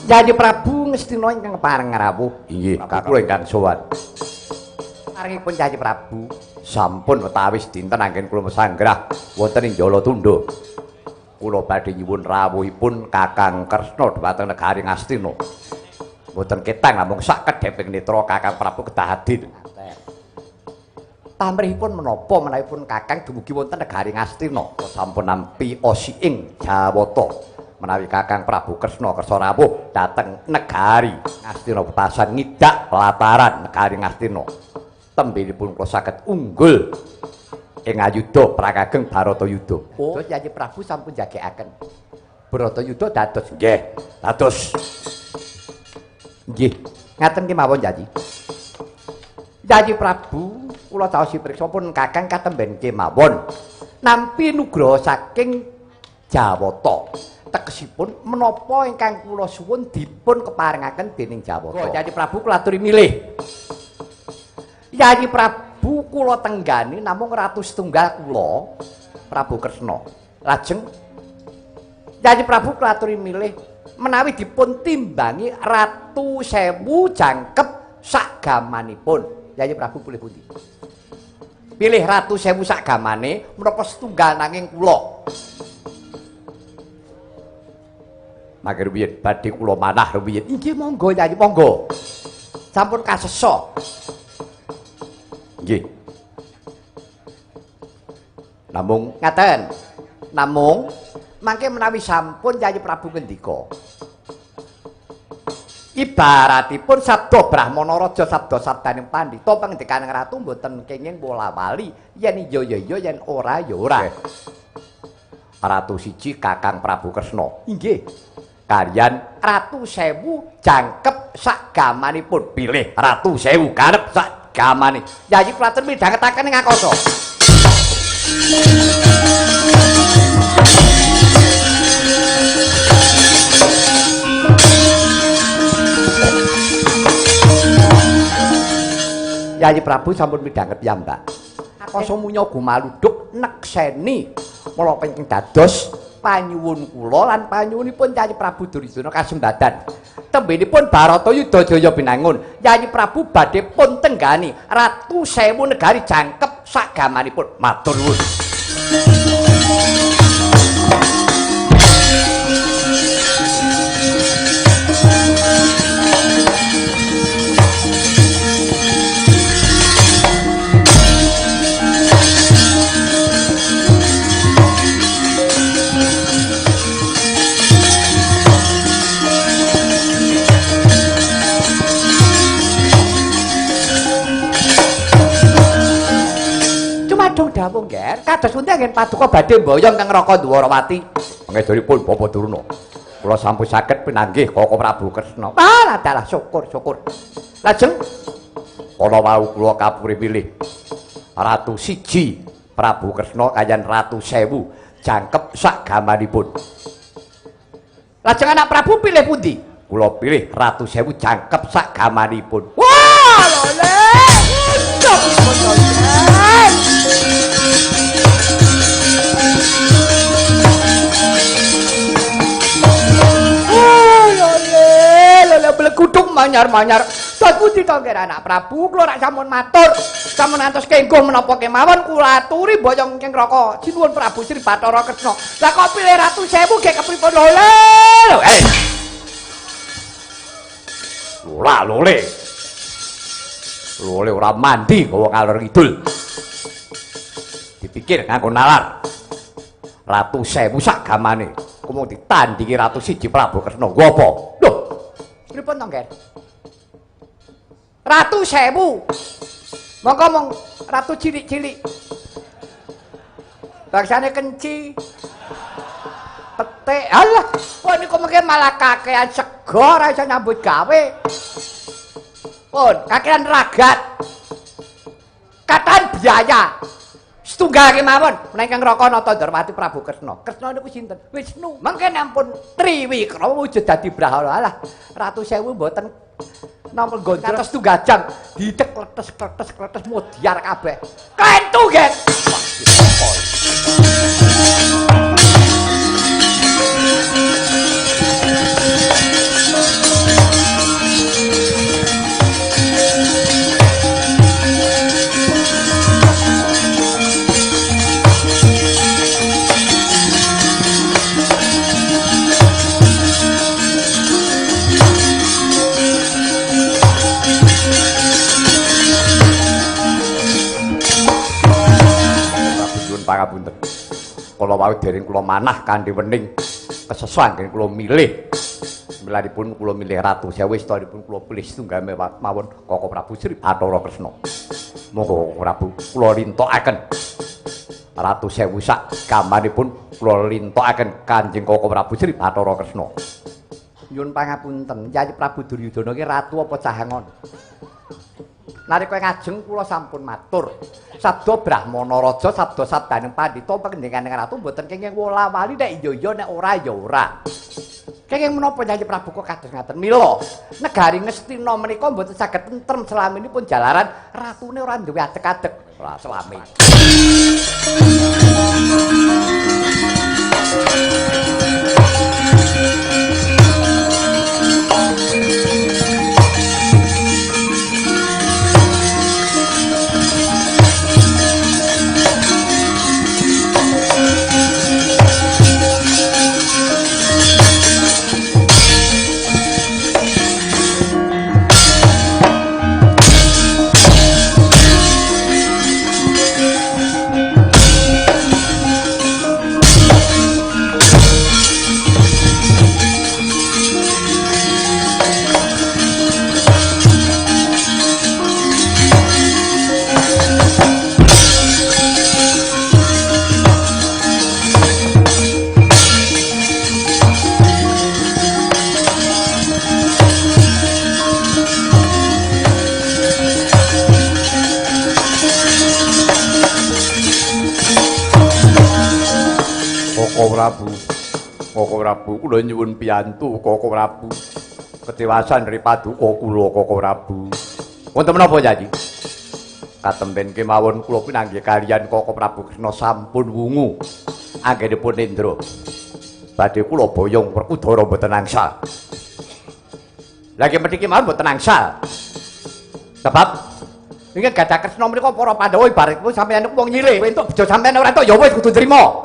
Yayi Prabu Ngastina ingkang pareng rawuh. Inggih, kula ingkang sowan. Paringipun Yayi Prabu sampun wetawis dinten anggen kula sanggrah wonten ing Jalatunda. Kula badhe nyuwun rawuhipun Kakang Kresna dhumateng negari Ngastina. Mboten ketang namung sak kedheping netra Kakang Prabu kedah adil. Pamrihipun menapa menawipun Kakang dumugi wonten negari Ngastina? Sampun nampi osiing Jawata. Menawi Kakang Prabu Kresna kersa rawuh dhateng negari Ngastina petasan ngidak lataran negari Ngastina. Tembinipun kula saged unggul ing ayuda prakageng Baratayuda. Oh, Yayi Prabu sampun jagekaken. Baratayuda dados nggih, dados. Nggih, ngaten kemawon Yayi. Yayi Prabu kula caosi priksa pun Kakang katemben kemawon nampi nugraha saking Jawata. Tegesipun menapa ingkang kula suwun dipun keparengaken dening Jawata. Yayi Prabu kula aturi milih. Yayi Prabu kula tenggani namung ratu setunggal kula Prabu Kresna. Lajeng Yayi Prabu kula aturi milih menawi dipun timbangi ratu sewu jangkep sagamanipun. Yayi Prabu pilih pundi? Pilih ratu sewu sagamane menapa setunggal nanging kula? Mangke rumiyin badhe kula manah rumiyin. Inggih monggo Yayi monggo. Sampun kasesa. Nggih. Namung ngaten. Namung mangke menawi sampun Yayi Prabu ngendika. Ibaratipun sabda Brahmana raja sabda sabdaning pandhita pangendikaning ratu mboten kenging wola-wali yen iya ya iya yen ora ya ora. Ratu siji Kakang Prabu Kresna. Inggih. Kalian ratu sewu jangkep sagamanipun pilih ratu sewu karep sagamane. Yayi kula midhangetaken ing akasa. Yayi Prabu sampun midhanget piyambak. Akasa munya gumaluduk nekseni mula pengking dados panyuwun kula lan panyuwunipun Yayi Prabu Duryudana kasembadan. Tembenipun Baratayuda jaya binangun. Yayi Prabu badhe pun tenggani ratu sewu negari jangkep sagamanipun. Matur nuwun. Dawuh nggih, kados pundi anggen paduka badhe mboyong kang Raka Dwarawati? Pangestolipun Bapak Durna. Kula sampun saged pinanggih Kaka Prabu Kresna. Ah, dalah syukur syukur. Lajeng kala wau kula kapuri pilih ratu siji Prabu Kresna kaliyan ratu sewu jangkep sagamanipun. Lajeng anak Prabu pilih pundi? Kula pilih ratu sewu jangkep sagamanipun. Wah, lole. Belegudung manyar-manyar. Dos pundi to nggih anak Prabu? Kula rak sampun matur, sampun ngantos kengguh menapa kemawon kula aturi boyong ing Raka. Sinuwun Prabu Sri Bathara Kresna. Lah kok pilih ratu sewu nggih kepripun lole? Eh. Lola lole. Lole ora mandi gawa ngalor ngidul. Dipikir nganggo nalar. Ratu sewu sagamane kumung ditandingi ratu siji Prabu Kresna. Nggo apa? Lho. Pripun to, Ngger? Ratu sewu. Monggo mong ratu cilik-cilik. Bangsane kenci. Petik. Alah, wah niku mengke malah kakean sego ora iso nyambut gawe. Pun, kakean ragat. Katan biaya. Setunggal kemawon menawi ingkang Raka Nata Ndorowati Prabu Kresna. Kresna niku sinten? Wisnu. Mangke ampun Triwikrama wujud dadi Brahala. Alah, ratu sewu mboten nampa gondrong atas tunggal jam didek kletes kletes kletes modyar kabeh. Kentu nggih. pangapunten. Kala wau dereng kula manah kanthi wening kesesuan anggen kula milih. Milanipun kula milih Ratu Sewu istanipun kula pilih setunggal mawon Koko Prabu Sri Bathara Kresna. Monggo Koko Prabu kula lintokaken. Ratu Sewu sak gamanipun kula lintokaken Kanjeng Koko Prabu Sri Bathara Kresna. Nyuwun pangapunten, Yayi Prabu Duryudana iki ratu apa cah angon? Nalika ngajeng kula sampun matur. Sabda Brahmana Raja, sabda sabdaning pandhita pangendikaning ratu mboten kenging wola-wali nek iya iya nek ora ya ora. Kenging menapa Yayi Prabu kok kados ngaten? Mila negari Ngastina menika mboten saged tentrem selaminipun jalaran ratune ora duwe adeg-adeg. Ora selami. Koko Prabu, kula nyuwun piyantu Koko Prabu. Ketiwasan ri paduka kula Koko Prabu. Wonten menapa Yayi? Katemben kemawon kula pinanggih kaliyan Koko Prabu Kresna sampun wungu anggenipun Indra. Badhe kula boyong Werkudara mboten angsal. Lha nggih mriki mawon mboten angsal. Sebab ingkang gadah Kresna menika para Pandhawa ibaratipun sampeyan niku wong nyilih. Entuk bejo sampeyan ora entuk ya wis kudu nrima.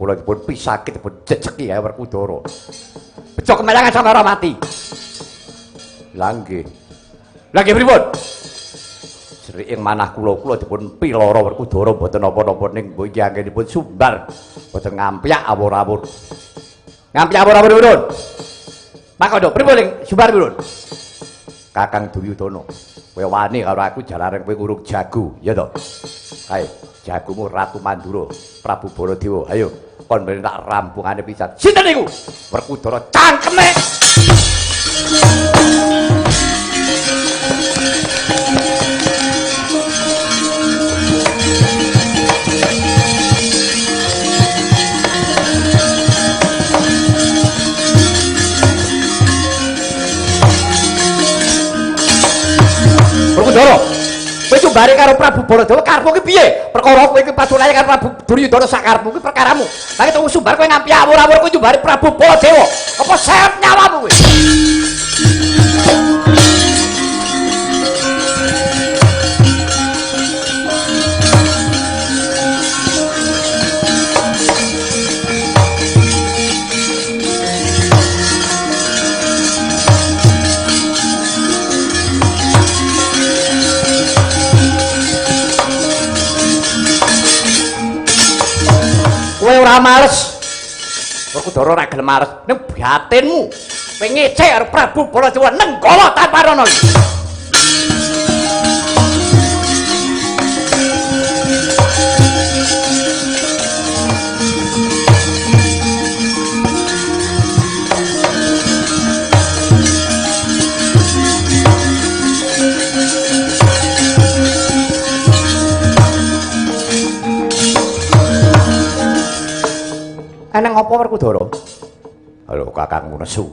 Kula dipun pisake dipun jejeki ya Werkudara. Bejo kemelangan sampe ora mati. Lah nggih. Lah nggih pripun? Sri ing manah kula kula dipun pilara Werkudara mboten napa-napa ning mbok iki anggenipun sumbar mboten ngampyak awur-awur. Ngampyak awur-awur pripun? Pak Kondo pripun ing sumbar pripun? Kakang Duryudana, kowe wani karo aku jalaran kowe urung jago, ya to? Kae jagomu Ratu Mandura, Prabu Baladewa. Ayo kon ben tak rampungane pisan. Sinten niku? Werkudara cangkeme. Werkudara, kowe cumbare karo Prabu Baladewa karepmu ki piye? Perkara kowe iki paculane karo Prabu Duryudana sak karepmu ki perkaramu. Lah ketemu sumbar kowe ngampi awur-awur kowe cumbare Prabu Baladewa. Apa seret nyawamu kowe? Kowe ora males. Werkudara ora gelem males ning batinmu. Kowe ngece karo Prabu Baladewa nenggala tanpa rono iki. Eneng apa Werkudara? Halo kakangmu nesu.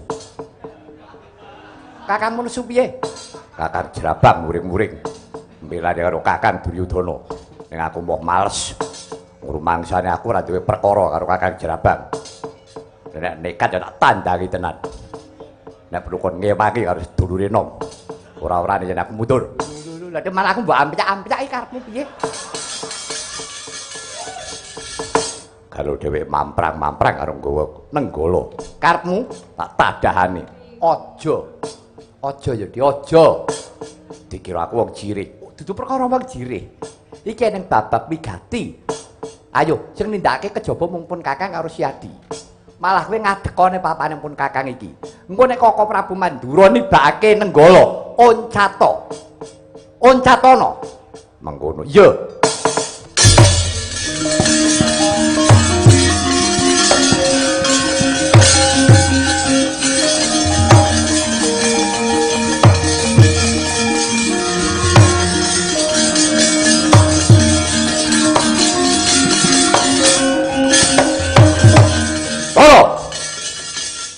Kakangmu nesu piye? Kakang Jrabang muring-muring. Mbelane karo Kakang Duryudana. Ning aku moh males. Ngrumangsane aku ora duwe perkara karo Kakang Jrabang. Nek nekat ya tak tandangi tenan. Nek perlu kon ngewangi karo sedulure nom. Ora-orane yen aku mundur. Lha malah aku mbok ampyak-ampyaki karepmu piye? Kalau dheweke mamprang-mamprang karo nggawa nenggala. Karepmu tak tadahane. Aja. Aja ya, Di, aja. Dikira aku wong jirih. Dudu perkara wong jirih. Iki eneng babab wigati. Ayo sing nindakake kejaba mung pun Kakang karo Siadi. Malah kowe ngadekane papane pun Kakang iki. Engko nek Koko Prabu Mandura nibakake Nenggala, oncata. Oncatana. Mengkono. Iya.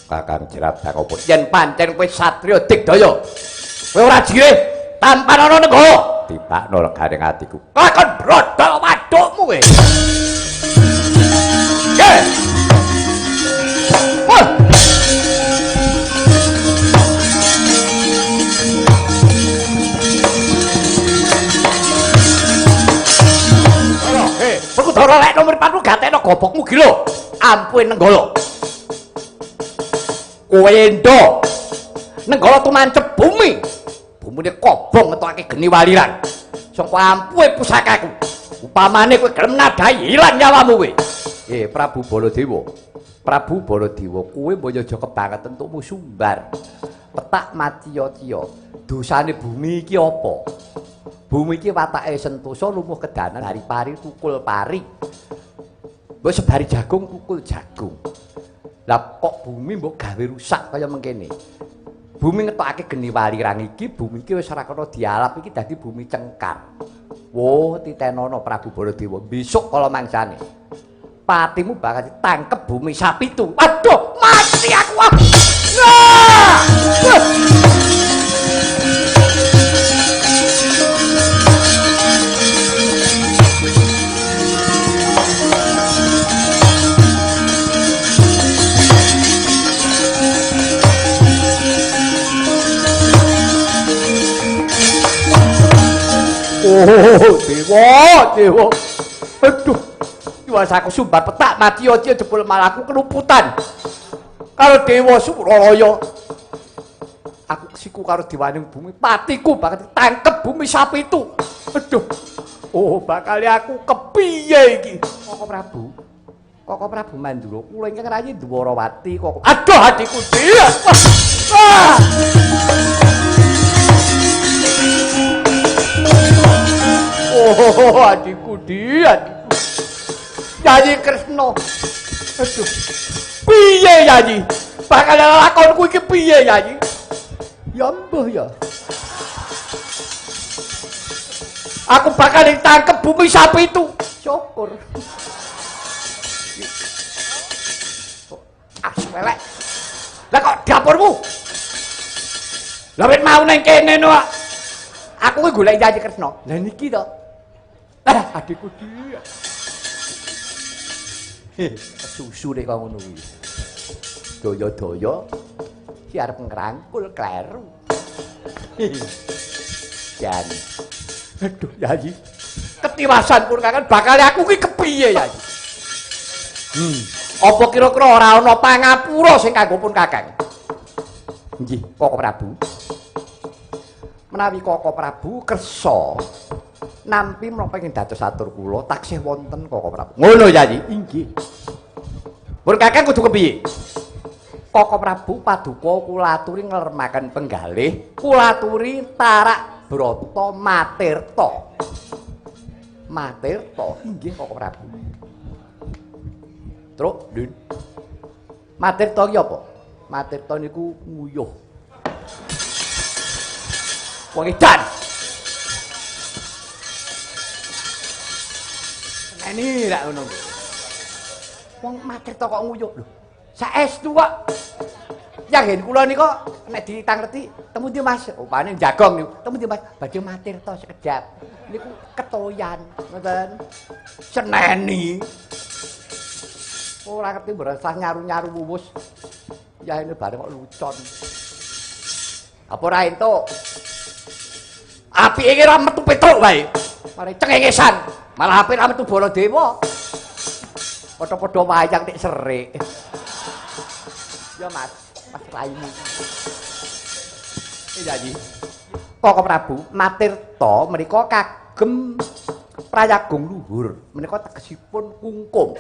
Kakang Jerat Bangopo, yen pancen kowe satriya digdaya, kowe ora jirih tanpa ana Nenggala, tibakno legane atiku. Lakon brodol wadukmu kowe. Nggih. Wah. Heh, Werkudara lek nomor 4 gatekno gobokmu gila. Ampuhe Nenggala. Kowe endo Nenggala tumancep bumi, bumine kobong ngetokake geni waliran saka ampuhe pusakaku. Upamane kowe gelem nadhahi ilang nyawamu kowe. Prabu Baladewa, Prabu Baladewa, kowe mbok aja kebangetan entukmu sumbar petak matiya-tiya. Dosane bumi iki apa? Bumi iki watake sentosa lumuh kedanan, hari pari tukul pari, mbok sebari jagung tukul jagung. Lah kok bumi mbok gawe rusak kaya mengkene. Bumi ngetokake geni walirang iki, bumi iki wis ora kena dialap, iki dadi bumi cengkar. Wo, titenono Prabu Baladewa, besok kala mangsane patimu bakal ditangkep bumi sapitu. Waduh, mati aku. Ah! Oh, dewa, dewa. Aduh, tiwas aku sumbar petak mati aja jebul malah aku keluputan. Karo Dewa Suralaya. Aku siku karo dewaning bumi, patiku bakal ditangkep bumi sapitu. Aduh. Oh, bakal aku kepiye iki? Koko Prabu. Koko Prabu Mandura, kula ingkang rayi Dwarawati kok. Aduh, adikku dia. Ah! Oh, adikku dia, adikku. Yayi Kresna. Aduh. Piye Yayi? Bakal lakonku iki piye Yayi? Ya mbuh ya. Aku bakal ditangkep bumi sapi itu. Syukur. Aswelek. Lah kok dapurmu? Lah wit mau nang kene no. Aku kuwi golek Yayi Kresna. Lah niki to. Ah, adikku dia. Susu nek kok ngono kuwi. Daya-daya ki arep ngrangkul kleru. Jan. Aduh, Yayi. Ketiwasan pun kangen bakal aku ki kepiye, Yayi? Apa kira-kira ora ana pangapura sing kanggo pun Kakang? Nggih, Koko Prabu. Menawi Koko Prabu kersa nampi menapa ingkang dados atur kula taksih wonten Koko Prabu. Ngono Yayi? Inggih. Pun Kakang kudu kepiye? Koko Prabu paduka kula aturi nglermaken penggalih, kula aturi tarak brata matirta. Matirta inggih Koko Prabu. Truk, Dun. Matirta ki apa? Matirta niku nguyuh. Wong edan. Seneni rak ngono. Wong matirta kok nguyuh lho. Saestu kok. Yakin kula nika nek ditangleti temu ndi Mas? Upane jagong niku. Temu ndi Mas? Badhe matirta sekedap. Niku ketoyan, ngoten. Seneni. Ora ngerti berasah nyaru-nyaru wuwus. Ya ini bareng kok lucon. Apa ora entuk? Apike iki ora metu Petruk wae. Mare cengengesan. Malah apik ra metu Baladewa. Padha-padha wayang nek serik. Ya Mas, Mas raimu. Yayi. Koko Prabu, matirta menika kagem Prayagung luhur menika tegesipun kungkum.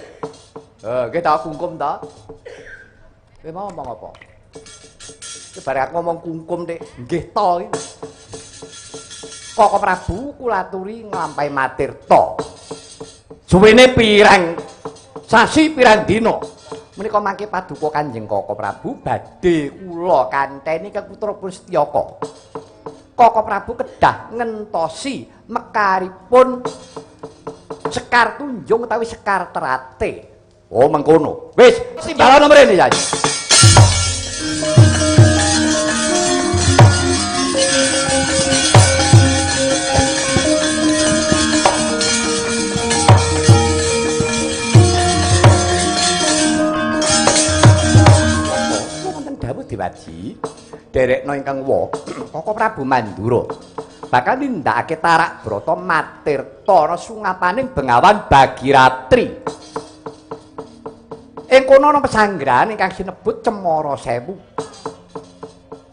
Nggih ta kungkum ta? Kowe mau ngomong apa? Iki bareng aku ngomong kungkum Dik. Nggih ta iki. Koko Prabu kula aturi nglampahi matirta. Suwene pirang sasi pirang dina menika mangke paduka Kanjeng Koko Prabu badhe kula kanteni kekutra Pustyaka. Koko Prabu kedah ngentosi mekaripun Sekar Tunjung utawi Sekar Terate. Oh mengkono. Wis timbalono mrene Yai. Wonten dawuh Dewaji, derekna ingkang wa Koko Prabu Mandura bakal nindakake tarak brata matirta ana sungapaning Bengawan Bagiratri. Ing kono ana pesanggrahan ingkang sinebut Cemara Sewu.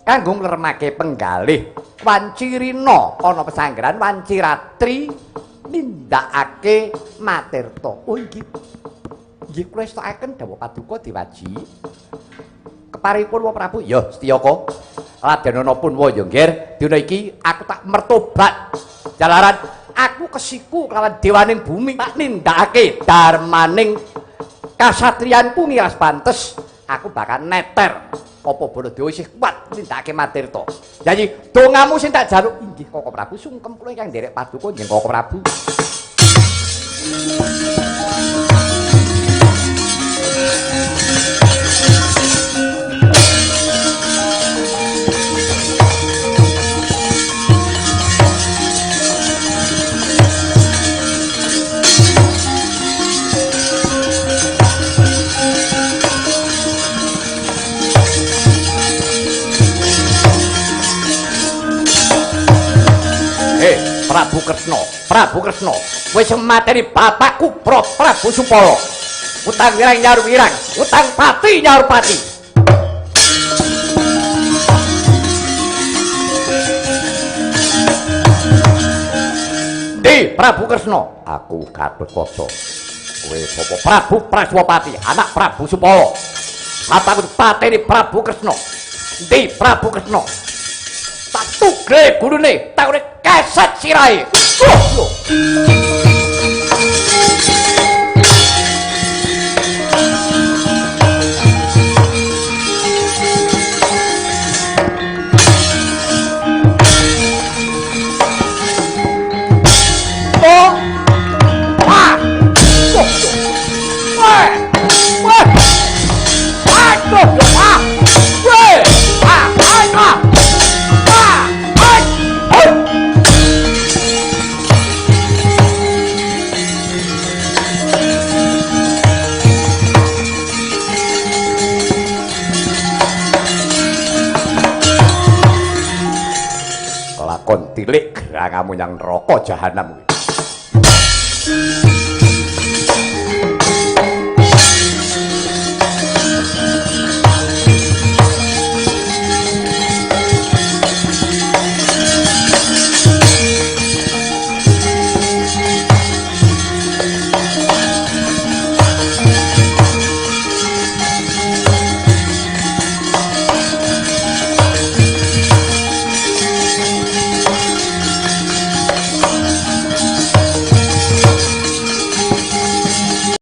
Kanggo ngleremake penggalih Wancirina ana pesanggrahan Wanciratri nindakake matirta. Oh inggih. Nggih kula estokaken dawuh paduka Dewaji. Keparipun wa Prabu? Ya, Setyaka. Ladenana pun wa ya, Ngger. Dina iki aku tak mertobat. Jalaran aku kesiku kelawan dewaning bumi tak nindakake darmaning kasatriyanku ngiras pantes. Aku bakal neter. Apa Baladewa isih kuat nindakake matirta. Jayi, dongamu sing tak jaluk inggih Koko Prabu sungkem kula ingkang nderek paduka nggih Koko Prabu. Prabu Kresna, Prabu Kresna, wis mateni bapakku Prabu Supala. Utang wirang nyaur wirang, utang pati nyaur pati. Ndi Prabu Kresna? Aku Gatotkaca. Kowe sapa? Prabu Praswapati, anak Prabu Supala. Bapakku pateni Prabu Kresna. Ndi Prabu Kresna? Tak tugle gurune, tak urip keset sirahe. Oh, Tilik gerangamu yang neraka jahanam kuwi.